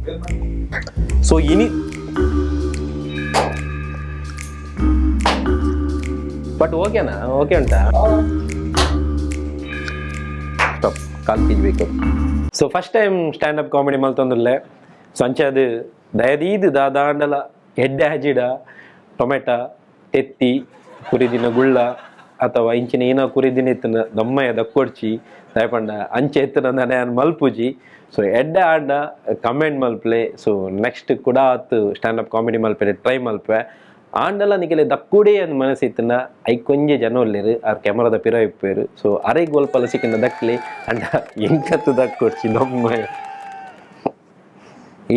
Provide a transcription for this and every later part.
So ಇನಿ but ಓಕೆನಾ? Okay ಉಂಟಾ? ಸ್ಟಾಪ್. ಕಾಲು ಕೆಜಿ ಬೇಕು. So first time stand up comedy ಮಲ್ತೊಂದುಲ್ಲೆ. So ಅಂಚೆ ಅದು ದಯದೀದ್ ದಾದಾಂಡಲ ಎಡ್ಡೆ ಹಜಿಡ ಟೊಮೆಟೊ ತೆತ್ತಿ ಕುರಿದಿನ ಗುಳ್ಳ ಅಥವಾ ಇಂಚಿನ ಏನೋ ಕುರಿದಿನ ಇತ್ತಿನ ದಮ್ಮಯ್ಯ ದಕ್ಕೊಡ್ಚಿ ದಯಪಂಡ. ಅಂಚೆ ಎತ್ತಿನ ನಾನು ಮಲ್ಪುಜಿ. ಸೊ ಎಡ್ಡೆ ಆಂಡ ಕಮೆಂಟ್ ಮಲ್ಪ್ಲೆ. ಸೊ ನೆಕ್ಸ್ಟ್ ಕೂಡ ಆತು stand up comedy ಮಲ್ಪೆರೆ try ಮಲ್ಪೆ. ಆಂಡಲ ನಿಕಲೆ ದಕ್ಕುಡೇ ಅಂದ್ ಮನಸ್ಸಿತ್ತಿನ ಐಕೊಂಜೆ ಜನ ಉಲ್ಲೆರ್, ಆರ್ ಕ್ಯಾಮರಾದ ಪಿರ ಇಪ್ಪೇರು. ಸೊ ಅರೆಗ್ ಒಲ್ಪಲ ಸಿಕ್ಕಿನ ದಕ್ಲಿ ಅಂಡ ಎಂಕತ್ತು ದಕ್ಕೊಡ್ಚಿ ದಮ್ಮಯ್ಯ.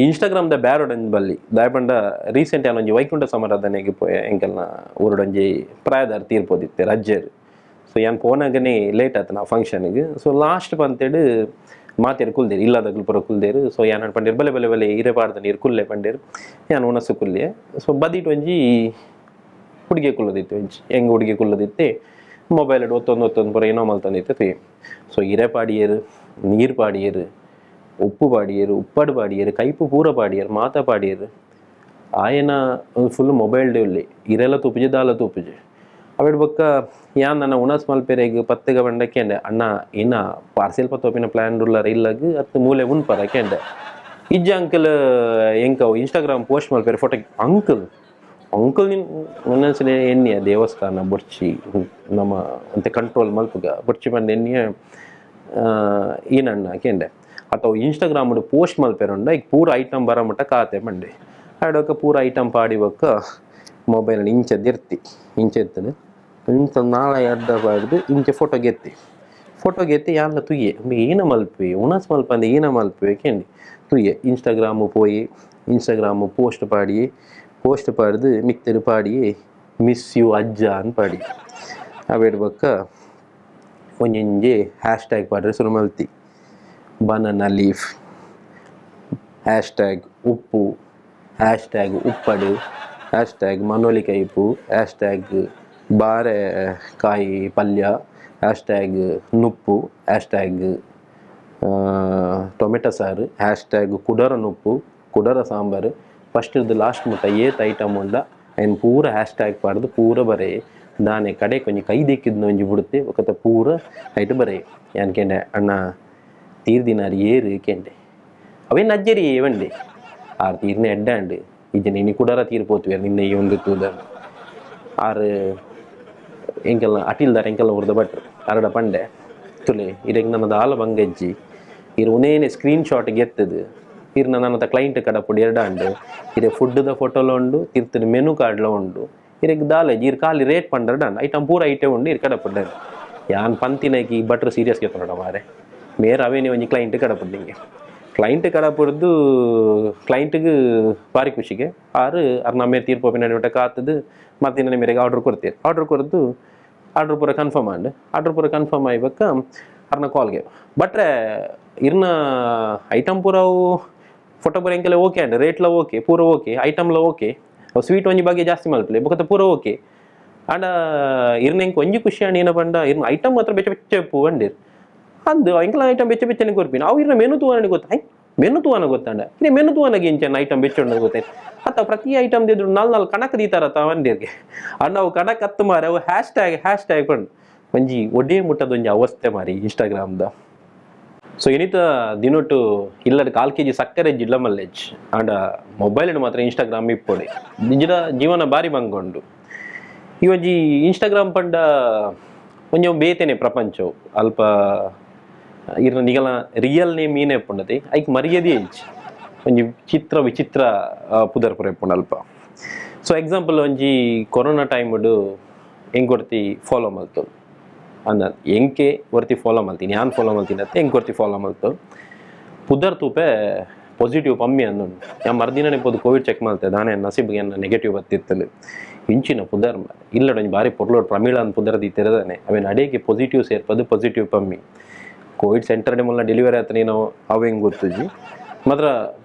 ಇನ್ಸ್ಟಾಗ್ರಾಮ್ದ ಬ್ಯಾರೋಡಂಜಿ ಬಲ್ಲಿ ದಾಯಪಂಡ ರೀಸೆಂಟ್ ಒಂಜಿ ವೈಕುಂಠ ಸಮಾರಾಧನೆಗೆ ಪೋಯೆ. ಎಂಕಲ್ನ ಊರುಡೊಂಜಿ ಪ್ರಾಯದಾರ್ ತೀರ್ಪೋದಿತ್ತೆ ರಜ್ಜೆರ್. ಸೊ ಯಾನ್ ಪೋನಾಗನೇ ಲೇಟ್ ಆಯ್ತು ನಾ ಫಂಕ್ಷನ್ಗೆ. ಸೊ ಲಾಸ್ಟ್ ಪಂತೇಡು ಮಾತೇರು ಕುಲ್ದೇರು, ಇಲ್ಲದಗ್ಲು ಪೂರ ಕುಲ್ದೇರು. ಸೊ ಯಾನ್ ಪಂಡೇರು, ಬಲೆ ಬಲೆ ಬಲೆ ಇರೆ ಪಾಡ್ದ ನೀರು ಕುಲ್ಲೆ ಪಂಡೇರು. ಯಾನ್ ಉಣಸು ಕುಲ್ಲೆ. ಸೊ ಬದಿಟ್ ಒಂಜಿ ಹುಡುಗಿ ಕುಲ್ಲದಿತ್ತು. ಒಂಜಿ ಹೆಂಗ್ ಹುಡುಗಿ ಕುಲ್ಲದಿತ್ತೆ, ಮೊಬೈಲ್ ಒತ್ತೊಂದು ಒತ್ತೊಂದು ಪೂರ ಏನೋ ಮಲ್ತೊಂದಿತ್ತು ತೂಯೆ. ಸೊ ಇರೆ ಪಾಡಿಯರು, ನೀರು ಪಾಡಿಯರು, ಉಪ್ಪು ಪಾಡಿಯರು, ಉಪ್ಪಡು ಪಾಡಿಯರು, ಕೈಪು ಪೂರ ಪಾಡಿಯರು, ಮಾತ ಪಾಡಿಯರು. ಆಯನ ಫುಲ್ ಮೊಬೈಲ್ ಉಲ್ಲಿ, ಇರೆಲ್ಲ ತೂಪುಜಿ, ದಾಲ ತೂಪುಜಿ. ಅವೆಡ್ ಬೊಕ್ಕ ಯಾನ್ ನನ್ನ ಉಣಸ್ ಮಲ್ಪೆರೆಗ್ ಪತ್ತೆಗ ಬಂಡ ಕೇಂಡೆ, ಅಣ್ಣ ಏನ ಪಾರ್ಸೆಲ್ ಪತ್ತೋಪಿನ ಪ್ಲಾನ್ ಉಲ್ಲಾರ ಇಲ್ಲಗ್ ಅತ್ತು ಮೂಲೆ ಉನ್ಪರ ಕೇಂಡೆ. ಇಜ್ಜ ಅಂಕಲ್, ಎಂಕವು ಇನ್ಸ್ಟಾಗ್ರಾಮ್ ಪೋಸ್ಟ್ ಮಲ್ಪೆರೆ photo uncle. Uncle ನಿನ್ ಒಂದೊಂದ್ಸಲ ಎಣ್ಣಿಯ ದೇವಸ್ಥಾನ ಬೊಡ್ಚಿ, ನಮ್ಮ ಅಂತೆ ಕಂಟ್ರೋಲ್ ಮಲ್ಪುಗ ಬೊಡ್ಚಿ ಪಂಡ ಎಣ್ಣಿಯ. ಏನಣ್ಣ ಕೇಂಡೆ. ಅಥವಾ ಇನ್ಸ್ಟಾಗ್ರಾಮ್ ಪೋಸ್ಟ್ ಮಲ್ಪೆರುಂಡ ಈಗ ಪೂರ ಐಟಮ್ ಬರ ಮಟ್ಟ ಕಾತೆ ಬಂಡೆ. ಆಡೋಕ ಪೂರ ಐಟಮ್ ಪಾಡಿ ಬೊಕ್ಕ ಮೊಬೈಲ್ ಇಂಚ ದಿರ್ತಿ, ಇಂಚ ಎತ್ತದು, ಇಂಚ ನಾಳೆ ಅಡ್ಡ ಪಾಡ್ದು ಇಂಚ ಫೋಟೋ ಗೆತ್ತಿ. ಫೋಟೋ ಗೆತ್ತಿ ಯಾನ್ಲ ತುಯ್ಯೆ, ಏನ ಮಲ್ಪೆ, ಉಣಸ್ ಮಲ್ಪಂದೆ ಏನ ಮಲ್ಪೆ ಕೇಂಡಿ ತುಯ್ಯೆ. ಇನ್ಸ್ಟಾಗ್ರಾಮು ಪೋಯಿ, Instagram post Padi, post ಪಾಡ್ದು ಮಿತ್ತರು Padi, "miss you ಅಜ್ಜ" ಅಂತ ಪಾಡಿ. ಅವೇಡ್ ಬೊಕ್ಕ ಒಂಜೊಂಜಿ ಹ್ಯಾಶ್ ಟ್ಯಾಗ್ ಪಾಡ್ರೆ ಶುರು ಮಲ್ತಿ. Banana leaf, hash tag ಉಪ್ಪು, ಹ್ಯಾಶ್ ಟ್ಯಾಗ್ ಉಪ್ಪಡು, ಹ್ಯಾಶ್ ಟ್ಯಾಗ್ ಮನೋಲಿ ಕೈಪು, ಹ್ಯಾಶ್ ಟ್ಯಾಗ್ ಬಾರೆ ಕಾಯಿ ಪಲ್ಯ, ಹ್ಯಾಶ್ ಟ್ಯಾಗ್ ನುಪ್ಪು, hash tag tomato ಸಾರು, ಹ್ಯಾಶ್ ಟ್ಯಾಗ್ ಕುಡರ ನುಪ್ಪು, ಕುಡರ ಸಾಂಬಾರು. ಫಸ್ಟ್ ಇದ್ದು ಲಾಸ್ಟ್ ಮುಟ್ಟ ಏತ್ ಐಟಮ್ ಉಂಡ ಐನ್ ಪೂರ ಹ್ಯಾಶ್ ಟ್ಯಾಗ್ ಪಾಡ್ದು ಪೂರ ಬರೆ. ದಾನೆ ಕಡೆ ಒಂಜಿ ಕೈ ದಿಕ್ಕಿದ್ನ ಒಂಜಿ ಬಿಡುತ್ತೆ ಒಕತ ಪೂರ ಐಟ್ ಬರೆ. ಯಾನ್ ಕೇಂಡೆ, ಅಣ್ಣ ತೀರ್ದಿನಾರ್ ಏರು ಕೇಂಡೆ. ಅವೇನು ಅಜ್ಜರಿ ಏವಂಡೆ ಆರ್ ತೀರ್ನೆ ಎಡ್ಡಾಂಡ್ ಇಜ್ಜನೆ ಇನಿ ಕುಡರ ತೀರ್ ಪೋತುವೆರ್ ನಿನ್ನೆ ಈ ಒಂದು ತೂದ. ಆರ್ ಎಂಕೆಲ್ಲ ಅಟಿಲ್ದಾರ, ಎಂಕೆಲ್ಲ ಉರ್ದ ಭಟ್ರು. ಅರಡ ಪಂಡೆ, ತುಲೆ ಇರೆಗ್ ನನ್ನ ದಾಲ ಬಂಗಜ್ಜಿ, ಇರು ಉನೇನೆ ಸ್ಕ್ರೀನ್ ಶಾಟ್ ಗೆತ್ತದು ಇರ್ ನನ್ನ ಕ್ಲೈಂಟ್ ಕಡಪುಡಿ ಎರಡಾಂಡ್. ಇರೆ ಫುಡ್ದ ಫೋಟೋಲ ಉಂಡು, ತಿರ್ತದ ಮೆನು ಕಾರ್ಡ್ಲ ಉಂಡು. ಇರೆಗ್ ದಾಲ ಇರ್ ಖಾಲಿ ರೇಟ್ ಪಂಡರ್ ಐಟಮ್ ಪೂರ ಐಟೆ ಉಂಡು, ಇರ್ ಕಡಪುಡ್ಡ. ಯಾನ್ ಪಂತಿನೈಕಿ ಭಟ್ರು ಸೀರಿಯಸ್ ಗೆತ್ತೊಂಡ ಮಾರೆ. ಮೇರ್ ಅವೇನೆ ಒಂಜಿ ಕ್ಲೈಂಟ್ ಕಡಪುಡ್ಡಿಂಗೆ. ಕ್ಲೈಂಟ್ ಕಡಪುಡ್ದು ಕ್ಲೈಂಟ್ಗೆ ಭಾರಿ ಖುಷಿಗೆ. ಆರು ಅರ್ ನಮ್ಮ ತೀರ್ಪು ನಡುವಿಟ ಕಾತದು ಮತ್ತೆ ಮೇರೆಗೆ ಆರ್ಡರ್ ಕೊಡ್ತೀರಿ. ಆರ್ಡರ್ ಕೊರದು ಆರ್ಡರ್ ಪೂರ ಕನ್ಫರ್ಮ್ ಆಂಡ್. ಆರ್ಡರ್ ಪೂರ ಕನ್ಫರ್ಮ್ ಆಯ್ಬಕ್ಕ ಅರ್ನ ಕಾಲ್ಗೆ, ಬಟ್ರೆ ಇರ್ನ ಐಟಮ್ ಪೂರ ಫೋಟೋ ಪೂರ ಎಂಕೆಲ್ಲ ಓಕೆ ಅಂಡ್, ರೇಟ್ಲ ಓಕೆ, ಪೂರ ಓಕೆ, ಐಟಮ್ಲ ಓಕೆ, ಸ್ವೀಟ್ ಒಂಜಿ ಬಗ್ಗೆ ಜಾಸ್ತಿ ಮಲ್ಪಲೆ, ಬೊಕತ ಪೂರ ಓಕೆ. ಆಂಡ ಇರ್ನ ಎಂಕ್ ಒಂಜಿ ಖುಷಿ ಆಂಡ್. ಏನ ಪಂಡ, ಇರ್ನ ಐಟಮ್ ಮಾತ್ರ ಬೆಚ್ಚ ಬೆಚ್ಚ ಉಪ್ಪು ಅಂಡಿರ್. ಅಂದು ಎಂಕಲ ಐಟಮ್ ಬೆಚ್ಚ ಬೆಚ್ಚನೆ ಕೊರ್ಪಿನ. ಅವು ಇರ್ನ ಮೆನು ತೂವನ ಗೊತ್ತ, ಮೆನು ತೂವನ ಗೊತ್ತಾಂಡ. ಇನ್ನು ಮೆನು ತೂವನಗೆ ಇಂಚನ ಐಟಮ್ ಬೆಚ್ಚ ಗೊತ್ತಾಯ್ತು ಅತ್ತ. ಪ್ರತಿ ಐಟಮ್ ದಿದ್ರು ನಾಲ್ ನಾಲ್ ಕಣಕ್ ದೀತಾರ ತಾವಂದಿರ್ಗೆ. ಅಣ್ಣ ಅವು ಕಣಕ್ ಹತ್ತು ಮಾರೆ, ಅವು hash tag hash tag ಪಂಡ್ ಒಂಜಿ ಒಡೇ ಮುಟ್ಟದ ಒಂಜಿ ಅವಸ್ಥೆ ಮಾರಿ ಇನ್ಸ್ಟಾಗ್ರಾಮ್ದ. ಸೊ ಇನಿತ ದಿನೊಟ್ಟು ಇಲ್ಲದ ಕಾಲ್ ಕೆಜಿ ಸಕ್ಕರೆ ಜಿಡ್ಲ ಮಲ್ಲೆಜ್ ಆಂಡ ಮೊಬೈಲ್ ಮಾತ್ರ ಇನ್ಸ್ಟಾಗ್ರಾಮ್ ಇಪ್ಪೊಡೆ. ನಿಜದ ಜೀವನ ಬಾರಿ ಬಂಗೊಂಡು. ಈ ಒಂಜಿ ಇನ್ಸ್ಟಾಗ್ರಾಮ್ ಪಂಡ ಒಂಜಿ ಬೇತೆನೆ ಪ್ರಪಂಚವು. ಅಲ್ಪ ಇರ್ನ ನಿಗಲ ರಿಯಲ್ ನೇಮ್ ಏನೇ ಪುಂಡತಿ, ಐಕ್ ಮರ್ಯಾದೆ ಇಜ್ಜಿ. ಒಂಜಿ ಚಿತ್ರ ವಿಚಿತ್ರ ಪುದರ್ ಪುರ ಇಪ್ಪುಂಡು ಅಲ್ಪ. ಸೊ ಎಕ್ಸಾಂಪಲ್, ಒಂಜಿ ಕೊರೋನಾ ಟೈಮ್ಡು ಎಂಕೊರ್ತಿ ಫಾಲೋ ಮಲ್ತು ಅಂದ, ಎಂಕೆ ಒರ್ತಿ ಫಾಲೋ ಮಲ್ತೀನಿ, ಯಾನ್ ಫಾಲೋ ಮಲ್ತೀನಿ ಅತ್ತೆ, ಎಂಕೊರ್ತಿ ಫಾಲೋ ಮಲ್ತು ಪುದರ್ ತೂಪೆ, ಪಾಸಿಟಿವ್ ಪಮ್ಮಿ ಅಂದುಂಡು. ಯಾ ಮರ್ದಿನನೆ ಪೋದು ಕೋವಿಡ್ ಚೆಕ್ ಮಲ್ತೆ, ದಾನೆ ನಸೀಬ್ಗೆ ಎನ್ನ ನೆಗೆಟಿವ್ ಬತ್ತಿತ್ತಲು. ಇಂಚಿನ ಪುದರ್ ಇಲ್ಲಡ ಒಂಜಿ ಬಾರಿ ಪೊರ್ಲೋಡ್ ಪ್ರಮೀಳ ಅಂದ್ ಪುದರ್ ದೀತಿರದಾನೆ, ಅವೇನು ಅಡೇಗೆ ಪಾಸಿಟಿವ್ ಸೇರ್ಪದು ಪಾಸಿಟಿವ್ ಪಮ್ಮಿ. ಕೋವಿಡ್ ಸೆಂಟರ್ ಮುಲ್ಲ ಡೆಲಿವರಿ ಆತ ನೀನು, ಅವು ಹೆಂಗೆ ಗೊತ್ತುಜಿ. ಮಾತ್ರ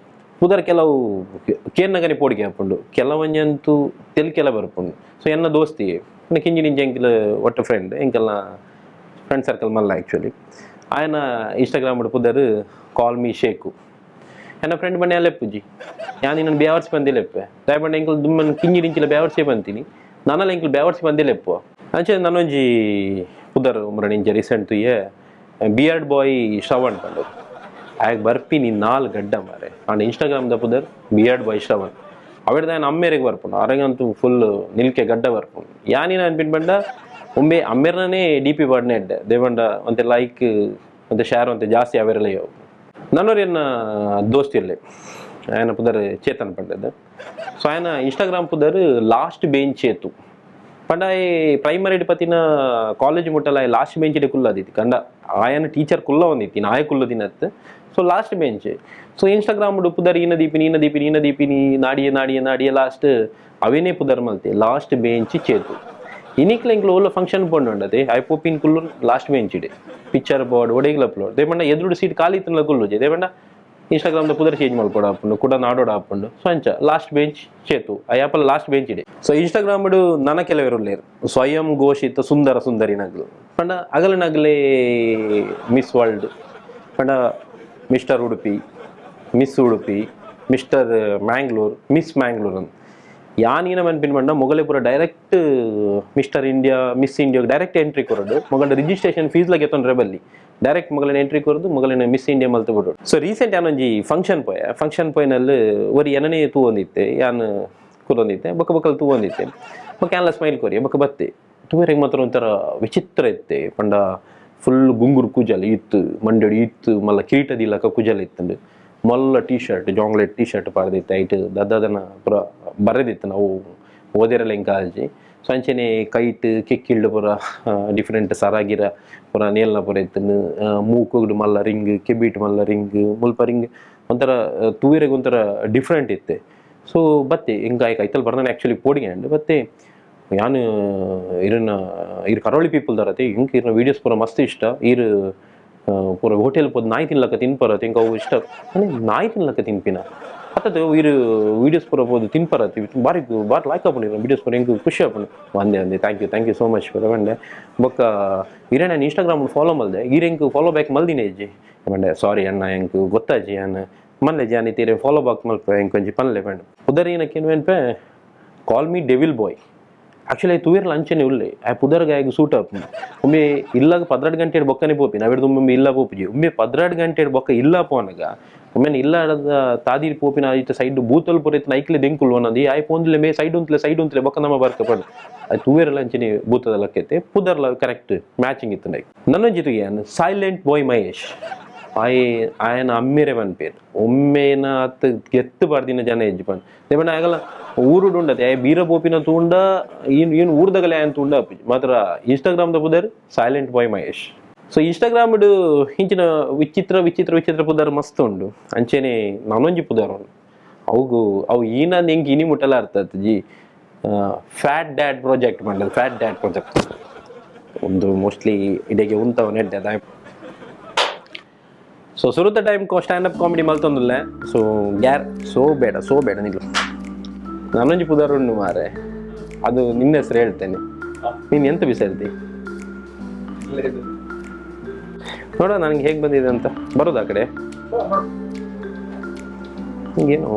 ಪುದರ್ ಕೆಲವು ಕೇರ್ನಗನೆ ಪೋಡಿಗೆ ಹಾಪುಂಡು, ಕೆಲವೊಂಜಂತೂ ತೆಲ್ಕೆಲ್ಲ ಬರ್ಪುಂಡು. ಸೊ ಎನ್ನ ದೋಸ್ತಿ ಕಿಂಜಿ ನಿಂಜಿ ಎಂಕಲ್ ಒಟ್ಟು ಫ್ರೆಂಡ್, ಎಂಕಲ್ನ ಫ್ರೆಂಡ್ ಸರ್ಕಲ್ ಮಲ್ಲ ಆ್ಯಕ್ಚುಲಿ. ఆయన ಇನ್ಸ್ಟಾಗ್ರಾಮ್ ಪುದರ್ ಕಾಲ್ ಮೀ ಶೇಕು. ಎನ್ನ ಫ್ರೆಂಡ್ ಬಣ್ಣೆ ಅಲ್ಲೆಪ್ಪುಜಿ ಯಾನ್ ನಿನ್ನ ಬೇವರ್ಸ್ ಬಂದಿಲೆಪ್ಪೆ ದಾಯ ಬಂಡೆ ಎಂಕಲ್ ದುಮ್ಮನ್ ಕಿಂಜಿ ಡಿಂಚಿಲ ಬೇವರ್ಸೇ ಬಂತೀನಿ ನಾನಲ್ಲ ಎಂಕಲ್ ಬೇವರ್ಸಿ ಬಂದಿಲೆಪ್ಪು. ಅಂಚೆ ನಾನೊಂಜಿ ಪುದರ್ ಉಮ್ರಣ ಇಂಚ recent ತುಯ್ಯೆ beard boy Shravan Pandu ಆಗ ಬರ್ಪಿನಿ ನಾಲ್ ಗಡ್ಡ ಮಾರೆ. ಅಂಡ್ ಇನ್ಸ್ಟಾಗ್ರಾಮ್ the ಪುದರ್ ಬಿಯರ್ಡ್ ಬಾಯ್ ಶ್ರವಣ್. ಅವೆಡ್ದ ಅಮ್ಮೇರಿಗೆ ಬರ್ಪುಂಡು ಅರೆಗಂತೂ ಫುಲ್ ನಿಲ್ಕೆ ಗಡ್ಡ ಬರ್ಪುಂಡು. ಯಾನಿನ ಅನ್ಪಿನ್ ಬಂಡ ಒಂಬೆ ಅಮ್ಮೇರ್ನೇ ಡಿ ಪಿ ಪಾಡ್ನೆ ಎಡ್ಡೆ ದೇವಂಡ ಒಂತೆ ಲೈಕ್ ಒಂತೆ ಶೇರ್ ಒಂತೆ ಜಾಸ್ತಿ ಅವೆರಲ್ಲ ಯೋವು. ನನ್ನೋರು ಎನ್ನ ದೋಸ್ತಿ ಇರಲಿ ఆయన ಪುದರ್ ಚೇತನ್ ಪಂಡದ್ದು. ಸೊ ఆయన ಇನ್ಸ್ಟಾಗ್ರಾಮ್ ಪುದರ್ ಲಾಸ್ಟ್ ಬೇಂಚ್ ಚೇತು ಪಂಡ. ಈ ಪ್ರೈಮರಿ ಪತಿನ ಕಾಲೇಜ್ ಮುಟ್ಟಲ ಲಾಸ್ಟ್ ಬೆಂಚ್ ಕುಲ್ಲದಿತ್ತು ಕಂಡ ಆಯನ ಟೀಚರ್ ಕುಲ್ಲ ಒಂದಿತ್ತಿ ನಾಯ ಕುಲ್ಲದಿನತ್ತು. So last bench. So Instagram ಪುದರ್ ಈನ ದೀಪಿನಿ ಈನ ದೀಪಿನಿ ಈನ ದೀಪಿನಿ ನಾಡಿಯ ನಾಡಿಯ ನಾಡಿಯ ಲಾಸ್ಟ್ ಅವೇನೇ ಪುದರ್ ಮಲ್ತೆ ಲಾಸ್ಟ್ ಬೆಂಚ್ ಚೇತು. ಇನಿಕ್ಲ ಇಂಕ್ಲ ಓಲ ಫಂಕ್ಷನ್ ಪೋಂಡು ಉಂಡತೆ I ಪೋಪಿನ್ ಕುಲ್ಲು ಲಾಸ್ಟ್ ಬೆಂಚ್ ಇಡೆ ಪಿಕ್ಚರ್ ಬೋರ್ಡ್ ಒಡೆಗ್ಲ ಅಪ್ಲೋಡ್ ದೇಪಂಡ ಎದುರು ಸೀಟ್ ಖಾಲಿ ಇತ್ತಲ್ಲ ಕುಲ್ಲುಜೆ ದೇಪಂಡ ಇನ್ಸ್ಟಾಗ್ರಾಮ್ the ಪುದರ್ ಚೇಂಜ್ ಮಲ್ಪೊಡು ಆಪುಂಡು ಕುಡ ನಾಡೋಡು ಆಪುಂಡು. ಸೊ ಅಂಚ ಲಾಸ್ಟ್ ಬೆಂಚ್ ಚೇತು ಆ ಆ್ಯಪಲ್ ಲಾಸ್ಟ್ ಬೆಂಚ್ ಇದೆ. ಸೊ ಇನ್ಸ್ಟಾಗ್ರಾಮ್ ನನ ಕೆಲವರು ಉಲ್ಲೇರು ಸ್ವಯಂ ಘೋಷಿತ ಸುಂದರ ಸುಂದರಿ ನಗ್ಲು ಪಂಡ ಅಗಲ ನಗಲೇ ಮಿಸ್ ವರ್ಲ್ಡ್ ಪಂಡ mister Udupi miss Udupi mister Mangalore miss Mangalore ಅಂತ. ಯಾನೀನ ಮನ್ಪಿನ ಪಂಡ ಮೊಗಲೆ ಪೂರ direct mister India miss India direct entry ಕೊರಡು ಮೊಗಲ ರಿಜಿಸ್ಟ್ರೇಷನ್ ಫೀಸ್ ಲಾಗೆ ತೊಂದರೆ ಬಲ್ಲಿ ಡೈರೆಕ್ಟ್ ಮೊಗಲಿನ ಎಂಟ್ರಿ ಕೊರದು ಮೊಗಲಿನ ಮಿಸ್ ಇಂಡಿಯಾ ಮಲ್ತು ಬಿಡು. ಸೊ ರೀಸೆಂಟ್ ಯಾನೊಂಜಿ ಫಂಕ್ಷನ್ ಪೋಯ ಫಂಕ್ಷನ್ ಪೋಯಿನಲ್ಲಿ ಒರಿ ಏನನೇ ತೂ ಒಂದಿತ್ತೆ ಯಾನ್ ಕೂತೊಂದಿತ್ತೆ ಬೊಕ್ಕ ಬೊಕ್ಕಲ್ ತೂ ಒಂದಿತ್ತೆ ಬೊಕ್ಕ ಯಾನ್ಲ ಸ್ಮೈಲ್ ಕೊರಿ ಬೊಕ್ಕ ಬತ್ತೆ ತೂವೆರೆಗ್ ಮಾತ್ರ ಒಂಥರ ವಿಚಿತ್ರ ಇತ್ತೆ ಪಂಡ ಫುಲ್ ಗುಂಗುರು ಕೂಜಲ್ ಇತ್ತು ಮಂಡಡಿ ಇತ್ತು ಮಲ್ಲ ಕಿರೀಟದಿಲ್ಲಕ ಕುಜಲ್ ಇತ್ತಂಡು ಮಲ್ಲ ಟೀ ಶರ್ಟ್ ಜಾಂಗ್ಲೆಟ್ ಟೀ ಶರ್ಟ್ ಪಾಡ್ದಿತ್ತು ಐಟ್ ದದ್ದದನ ಪೂರ ಬರೆದಿತ್ತು ನಾವು ಓದಿರಲ್ಲ ಎಂಕಾಜಿ. ಸೊ ಅಂಚನೆ ಕೈಟ್ ಕೆಕ್ಕಿಲ್ಡು ಪೂರ ಡಿಫ್ರೆಂಟ್ ಸರಾಗಿರ ಪೂರ ನೇಲ್ನ ಪೂರ ಇತ್ತು ಮೂಕುಡು ಮಲ್ಲ ರಿಂಗ್ ಕೆಬಿಟ್ ಮಲ್ಲ ರಿಂಗ್ ಮುಲ್ಪ ರಿಂಗ್ ಒಂಥರ ತೂವೆರೆಗ್ ಒಂಥರ ಡಿಫ್ರೆಂಟ್ ಇತ್ತೆ. ಸೊ ಬತ್ತೆ ಹಿಂಗೆ ಆಯ್ಕೆ ಐತಲ್ ಬರ್ದಾನೆ ಆ್ಯಕ್ಚುಲಿ ಪೋಡಿಗೆ ಅಂಡ್ ಬತ್ತೆ ಯಾನ್ ಇರನ್ನ ಇರ್ ಕರಾವಳಿ ಪೀಪಲ್ ದರತೆ ಇಂಕ್ ಇರ್ನ ವೀಡಿಯೋಸ್ ಪೂರ ಮಸ್ತ್ ಇಷ್ಟ ಇರ್ ಪೂರ ಹೋಟೆಲ್ ಪೋದು ನಾಯಿ ತಿನ್ಲಕ್ಕ ತಿನ್ಪರತೆ ಇಂಕ ಅವು ಇಷ್ಟ ಅಂದ್ರೆ ನಾಯಿ ತಿನ್ಲಕ್ಕ ತಿನ್ಪಿನ ಅತ್ತದ ಇರು ವೀಡಿಯೋಸ್ ಪೂರ ಪೋದು ತಿನ್ಪರತಿ ಬಾರಿ ಬಾರಿ ಲೈಕ್ ಆಪುಂಡು ವೀಡಿಯೋಸ್ ಪೂರ ಎಂಕ್ ಖುಷಿ ಆಪುಂಡು ಒಂದೇ ಒಂದೇ thank you thank you so much ಪೂರ ಪಂಡೆ. ಬೊಕ್ಕ ಇರೆ ನಾನು ಇನ್ಸ್ಟಾಗ್ರಾಮ್ ಫಾಲೋ ಮಲ್ದೆ ಈರ್ ಎಂಕ್ ಫಾಲೋ ಬ್ಯಾಕ್ ಮಲ್ದಿನ ಇಜ್ಜಿ ಪಂಡೆ. ಸಾರಿ ಅಣ್ಣ ಎಂಕ್ ಗೊತ್ತಾಜಿ ಅಣ್ಣ ಮಲ್ಲೆ ಜಾನಿ ತೀರೆ ಫಾಲೋ ಬ್ಯಾಕ್ ಮಲ್ಪ ಎಂಕ್ ಒಂಜಿ ಪನ್ಲೆ ಪಂಡೆ. ಉದರಿನಕ್ಕೆ ಏನ್ಪೆ call me devil boy. Actually ತೂವೇರ್ಲ ಅಂಚನೆ ಉಲ್ಲೆ ಆ ಪುದರ್ಗ ಆಗ ಸೂಟ್ ಆಪುಂಡು. ಒಮ್ಮೆ ಇಲ್ಲಾಗ 12 ಗಂಟೆ ಬೊಕ್ಕನೆ ಪೋಪಿ ನಾವೆಡ್ದು ಒಮ್ಮೊಮ್ಮೆ ಇಲ್ಲ ಪೋಪುಜಿ ಒಮ್ಮೆ 12 ಗಂಟೆ ಬೊಕ್ಕ ಇಲ್ಲ ಪೋನಗ ಒಮ್ಮೆ ಇಲ್ಲ ತಾದಿ ಪೋಪಿನ ಐತ ಸೈಡ್ ಬೂತಲ್ ಪೂರ ಇತ್ತು ನೈಕ್ಲೆ ದೆಂಕುಲ್ ಒನ್ನದಿ ಆಯ್ ಪೋಂದ್ಲೆ ಮೇ ಸೈಡ್ ಉಂತ್ಲೆ ಸೈಡ್ ಉಂತ್ಲೆ ಬೊಕ್ಕ ನಮ್ಮ ಬರ್ಕ ಪಡು ಅದು ತೂವೇರ್ಲ ಅಂಚನೆ ಬೂತದ ಲಕ್ಕೈತೆ ಪುದರ್ಲ ಕರೆಕ್ಟ್ ಮ್ಯಾಚಿಂಗ್ ಇತ್ತು. ನೈಕ್ ನನ್ನ ಜೊತೆಗೆ ಸೈಲೆಂಟ್ ಬಾಯ್ ಮಹೇಶ್ ಆಯ್ ಆಯನ ಅಮ್ಮಿರೆ ಪನ್ಪೇರು ಒಮ್ಮೆನ ಅತ್ ಗೆತ್ತು ಪಾಡ್ದಿನ ಜನ ಹೆಜ್ಜೆ ಪನ್ ದೇವಣ್ಣ ಆಗಲ್ಲ ಊರುಡು ಉಂಡತೆ ಆಯ್ ಬೀರ ಬೋಪಿನ ತೂಂಡ ಏನು ಏನು ಊರ್ದಗಲೆ ಆಯನ್ ತೂಂಡ ಮಾತ್ರ ಇನ್ಸ್ಟಾಗ್ರಾಮ್ ದ ಪುದರ್ silent boy Mahesh. So Instagram ಇಂಚಿನ ವಿಚಿತ್ರ ವಿಚಿತ್ರ ವಿಚಿತ್ರ ಪುದರ್ ಮಸ್ತ್ ಉಂಡು. ಅಂಚೆನೆ ನಾನೊಂಜಿ ಪುದರ್ ಉಂಡು ಅವು ಅವು ಈನ ಎಂಕ್ ಇನಿ ಮುಟ್ಟಲ ಅರ್ಥ G fat dad project Mandal fat dad project ಒಂದು ಮೋಸ್ಟ್ಲಿ ಇಡೆಗೆ ಉಂತವ ನೆಡ್ಡೆ. ಸೊ ಸುರುತ time stand up comedy ಮಲ್ತೊಂದುಲ್ಲೆ. So ಗ್ಯಾರ್ so ಬೇಡ ಸೋ ಬೇಡ ನಿಲ್ಲು. ನಾನೊಂಜಿ ಪುದರ್ ಉಂಡು ಮಾರೆ ಅದು ನಿನ್ನ ಹೆಸರು ಹೇಳ್ತೇನೆ ನೀನು ಎಂತ ಬಿಸ ಹೇಳ್ತಿ ನೋಡ ನನಗೆ ಹೇಗೆ ಬಂದಿದೆ ಅಂತ ಬರೋದಾ ಕಡೆ ಏನು.